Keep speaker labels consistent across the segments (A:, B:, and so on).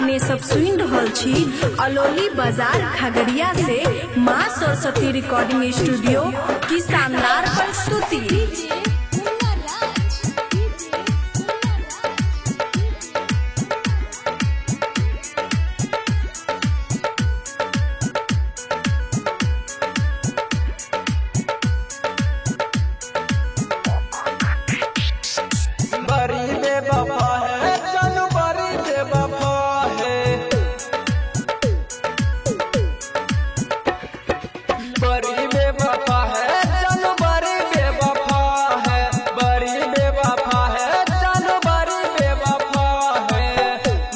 A: अपने सब सुनि रहल छी अलौली बाजार खगड़िया से माँ सरस्वती रिकॉर्डिंग स्टूडियो की शानदार प्रस्तुति।
B: बड़ी बेवफा है जानू, बड़ी बेवफा है, बड़ी बेवफा है जानू, बड़ी बेवफा है, बड़ी बेवफा है जानू, बड़ी बेवफा है।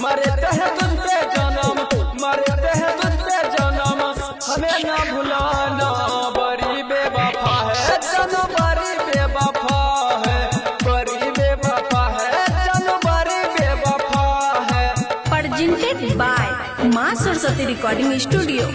B: मरते हैं तुझ पे जन्म, मरते हैं तुझ पे जन्म, हमें ना भुलाना। बड़ी बेवफा है जानू, बड़ी बेवफा है, बड़ी बेवफा है जानू, बड़ी बेवफा है।
A: Presented by Maa Saraswati recording studio.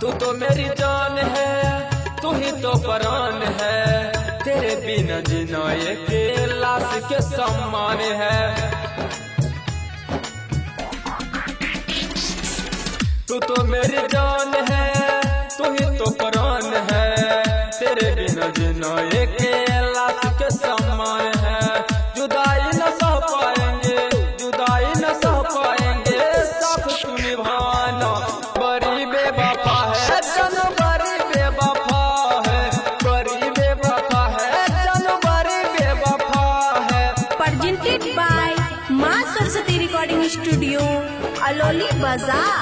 B: तू तो मेरी जान है, तू ही तो प्राण है, तेरे बिना जीना एक लाश के समान है। तू तो मेरी जान है, तू ही तो प्राण है, तेरे बिना जीना एक लाश के समान है। जुदाई न सह पाएंगे, जुदाई न सह पाएंगे, साथ तू निभाना। बड़ी बेवफा है जानू, बड़ी बेवफा है, बड़ी बेवफा है जानू, बड़ी बेवफा है।
A: Presented by Maa Saraswati recording studio Alauli Bazar.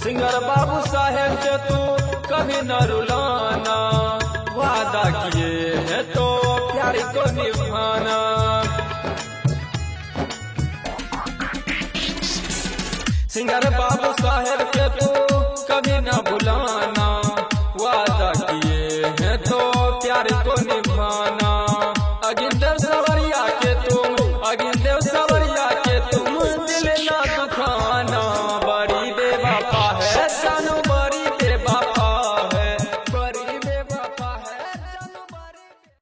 B: Singer Babu Saheb के तू कभी न रुलाना, वादा किए हैं तो प्यार को निभाना। सिंगर बाबू साहेब के तू कभी न भुलाना।